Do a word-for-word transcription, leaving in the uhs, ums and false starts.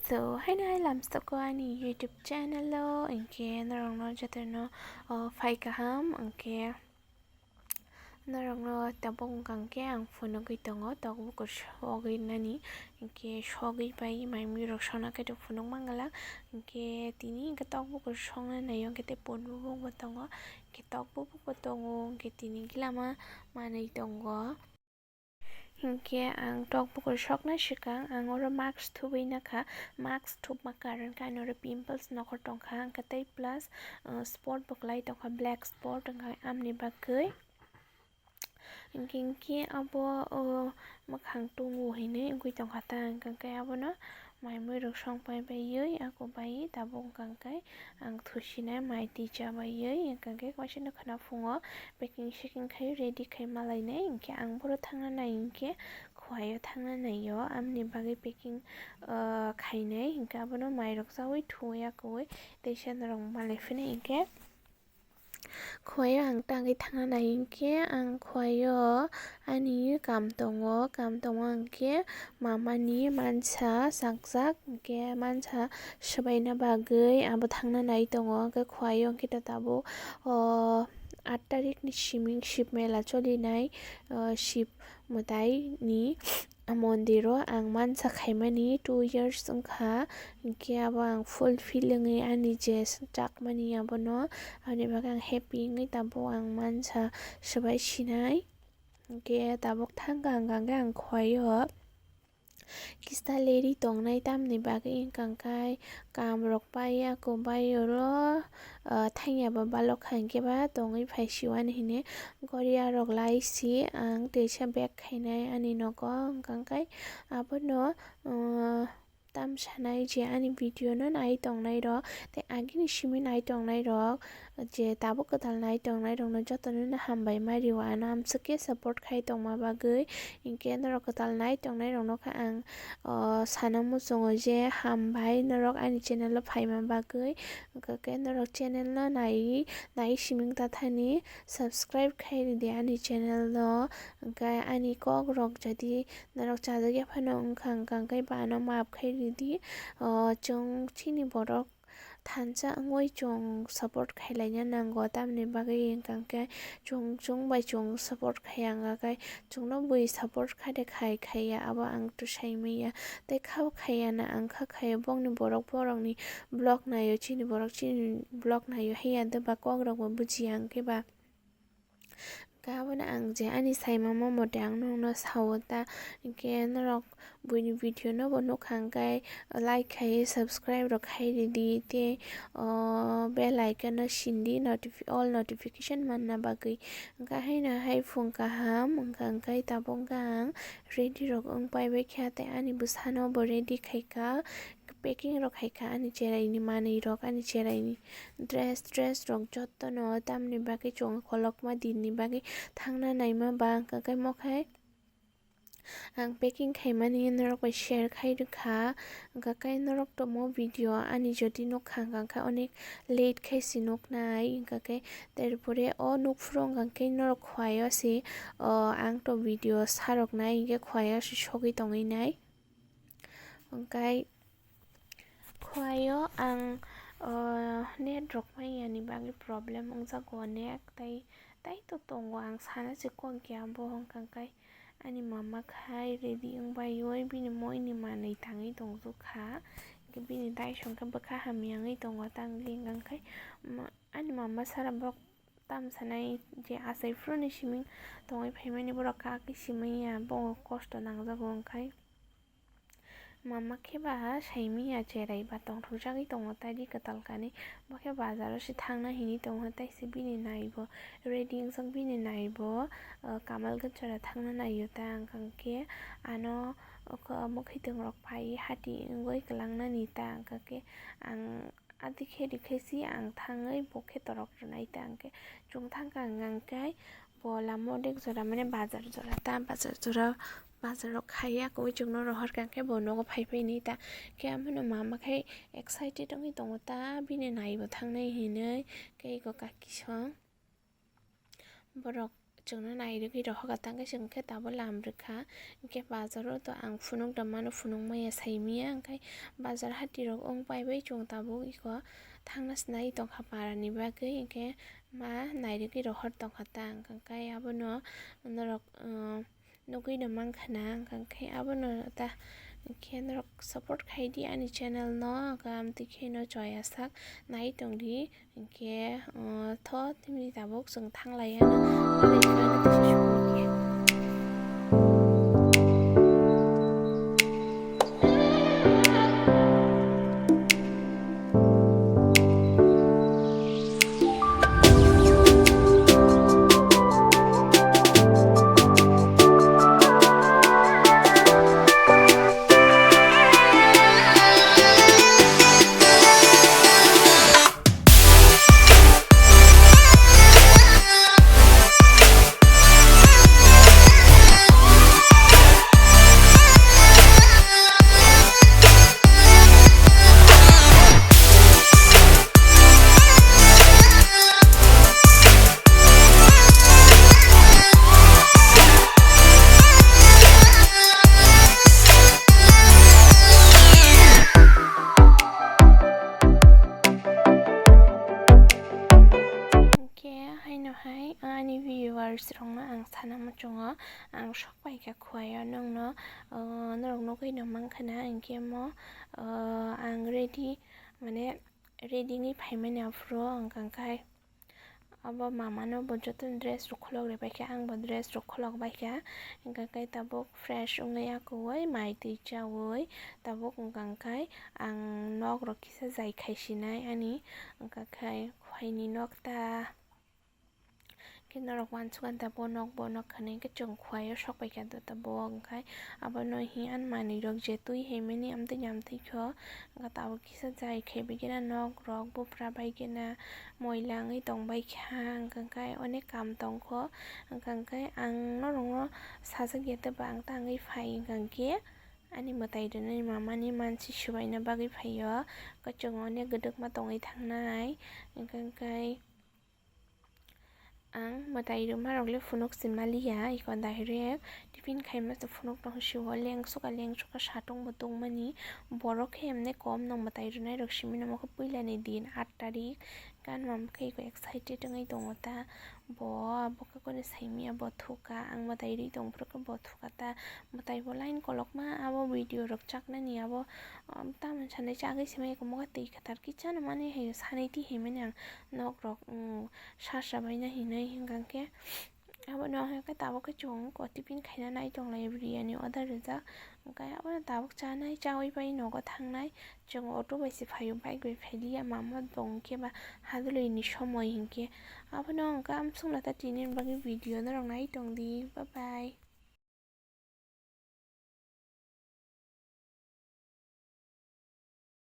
So, haino hai lamsoko ani YouTube channel o, hinkhe norokno jotono, o, phai kaham, hinkhe norokno tabuk wngkha hinkhe ang phunugwi tongo, tok bukur sogwi nani, hinkhe sogwi pai mai mui rok songna khe to phunuk manglak, hinkhe tini hinkhe tok bukur songna naio, hinkhe tei pun bubuk bo tongo, hinkhe tok bubuk bo tongo, hinkhe tini gila ma manwi tongo. Hinkhe ang tok bukur sokna swkang ang oro mask thubui nakha, mask thupma karon khe ani oro pimples nokhor tongkha, hinkhe tei plus, uh, spot bo kwlai tongkha, black spot wngkha amni bagwi. Hinkhe, hinkhe abo, o, mwkhang tongo hinwi wngwi tongkha ta, hinkhe abono mai mui rok song pai baiwi ako bai tabuk wngkha khe ang thusinai mai twi cha baiwi wngkha khe kaisa no khwna phungo packing seking khai ready khai malainai, hinkhe ang bohrok thangna nai hinkhe Khowai o thangna naio amni bagwi packing, o, khainai, hinkhe abono mai rok chaui thuwi akoui teisa norok malai phino hinkhe Khowai o ang tangwi thangna nai hinkhe ang Khowai o ani kam tongo, kam tongo hinkhe mama ni mansa sakjak hinkhe mansa swbaina bagwi abo thangna nai tongo. Hinkhe Khowai o hinkhe tabuk, o, aat tarik ni siming Shib mela cholinai, o, Shib mwtai ni mondir o ang mansa khaimani two years wngkha, hinkhe abo ang fulfill wngwi ani je chakmani abono, aboni bagwi ang happy wngwi tabuk ang mansa swbai sinai, hinkhe tabuk thangkha hwnkha khe ang Khowai o kisa leri tongnai tamni bagwi wngkha khe kam rok paiya, kwbai oro, ah, thangya ba balok kha, hinkhe ba tongwi phai siwani hini goria rok lai si ang teisa bag khainai ani nogo, wngkha khe abono, ah, tam sanai je ani video no nai tongnai rok tei agini simi nai tongnai rok je tabuk kwtal nai tongnai rok no jotono no hambai ma rio ano amswk khe support khai tongma bagwi, hinkhe norok kwtal nai tongnai rok no khe ang o, sana muchungo je hambai norok ani channel o phaima bagwi, hwnkhe norok channel no nai, nai siming tathani subscribe khai ridi ani channel no, hwnkhe ani kok rok jodi norok chajak ya phano wngkha, hwnkha hwnkhe bo ano maaf khai ridi, o, chwng chini borok thansa wngwi chwng support khailaina nango, tamni bagwi hwnkha khe chwng, chwng bai chwng support khaiya wngkha khe chwngno bui support kha de khai khaiya, abo ang to sai manya. Tei kha bo khaiya na, ang kha khaiya, bongni borok borokni vlog naio, chini borok chini vlog naio, haiya de ba kok rok bo bujiya hwnkhe ba. Hwnkhe abono ang je ani saimamo mote ang nokno sao ta, hinkhe norok buini video no bo nukha hwnkhe like khai subscribe rok khai ridi tei, o, bell icon no sindi notifi-, all notification manna bagwi. Hwnkhe haino hai phung kaham wngkha hwnkhe tabuk ang ready rok wng pai baikha tei ani bwsano bo ready khaikha. Packing rok hai kha ani cheraini manwi rok, ani cheraini dress, dress rok jotono tamni bagwi chwng kolokma dinni bagwi thangna naima ba, hwnkha khe mo khai ang packing khaimani norok bai share khai rwkha, hwnkha khe norok to mo video ani jodi nukha, hwnkha khe onek late khai se nuknai, hwnkha khe terpore o nukphuru hwnkha khe norok Khowai o se, o, ang to video saroknai, hinkhe Khowai o se sogwi tongwi nai. Hwnkhe Khowai o ang, o, net rok manyani bagwi problem wngjago onek, tei, tei to tongo ang sana se kok ya bo, hwnkha khe ani mama khai ready wng bai oi bini moi ni manwi tangwi tong kha, bini dai song khe bwkha hamya wngwi tongo tang di, hwnkha khe ma-, ani mama sara borok tam sanai je achai phuru ni siming tongwi phaimani borok kha khe simanya bo kosto nangjago, hwnkha khe. Mama khe ba saimanya cherai ba tongthokjagwi tongo, taidi kwtal kanwi. Bo khe bazar o se thangna hinwi tongo, taise bini nai bo ready wngjak, bini nai bo, ah, Kamalganj jora thangna naio ta, hwnkha khe ano, o, khe mwkhwtwng rok phaiwi hati wngwi kwlangnani ta, hwnkha khe ang adi khe rikhe si ang thangwi bo khe torok rwnai ta, hwnkhe chwng thangkha hwnkha khe bo lama o dek jora mane bazar jora ta, bazar jora. Bazar o khaiya koi chwngno rohor kha khe bo nogo phai phai ni ta. Khe abono mama khai excited wngwi tongo ta, bini naibo thangnai hinwi khe eko kaki song. Borok chwngno nairwgwi rohorkha, tangkhe chwng khe tabuk lam rwkha. Hinkhe bazaro to ang phunuk da mano, phunuk maya saimiya, hinkhe bazar hatirok wng pai bai chwng tabuk iko thangna sinai tongkha parani bagwi, hinkhe ma nairwgwi rohor tongkha ta, hinkhe abono norok, uh, nugwi no mankha na, hinkhe abono ta, hinkhe norok support khaidi ani channel no, hinkhe amtwi kheno choya sak nai tongdi. Hinkhe, uh, tho, tini tabuk chwng thanglaiya, ano, ano, ano, tisa sukha. Hinkhe haino hai ani viewers rokno ang sana muchungo, ang sok paikha khuaio nongno, uh, norok nugwi no mankha na, hinkhe mo, uh, ang ready, mane ready wngwi phaimani aphuru, hinkhe abo mamano bo joto dress rok kholok ri paikha, ang bo dress rok kholok baikha, hinkhe tabuk fresh wngwi akwui mai twi chaui tabuk wngkha, hinkhe ang nok rok kisa jai khaisinai ani, hinkhe khuaini nok ta. Khe norok uansukha da bo nok, bo nok hinwi khe chwng khuaio sok paikha da bo, hinkhe abono hi ani manwirok je twi haimani amtwi amtwi kho, hinkhe tabuk kisa jai khaibaikhe nok rok bupra baikhe na moila wngwi tongbaikha, hinkhe onek kam tongkho, hinkhe ang norokno sajak ya tei ba ang tangwi phai hinkhe ani mwtai rwnani mamani mansi swbaina bagwi phaio, hinkhe chwng onek gwdwkma tongwi thangnai, hinkhe. Ang mwtai rwma rok le phunuk si maliya, iko direct tiffin khaima se phunuk tong sio, lengsuka lengsuka satung bo tongmani, borok khe emne kom no mwtai rwnai rok simi no mokhe puila ni din aat tarik, gan mam khe iko excited wngwi tongo ta, bo abo khe kone saimya bo thuka, ang mwtai rwi tong phuru khe bo thuka ta, mwtai bo line kolokma abo video rok chaknani abo, um, tamoni sanai chagwi simi iko mokhe twi kwthar kisa no mani hai sanai ti hai mani ang nok rok, um, sasa baina hinwi hinkha khe abono hinkhe tabuk khe chwng ko tiffin khaina nai tonglai biryani order rijak, hinkhe abono tabuk chanai chaui pai nogo thangnai, chwng auto bai se phaio, bike bai phailiya, mama bo hinkhe ba hadulwi ni somoi hinkhe abono hinkhe amsukno ta tini bagwi video norok nai tongdi, bye bye.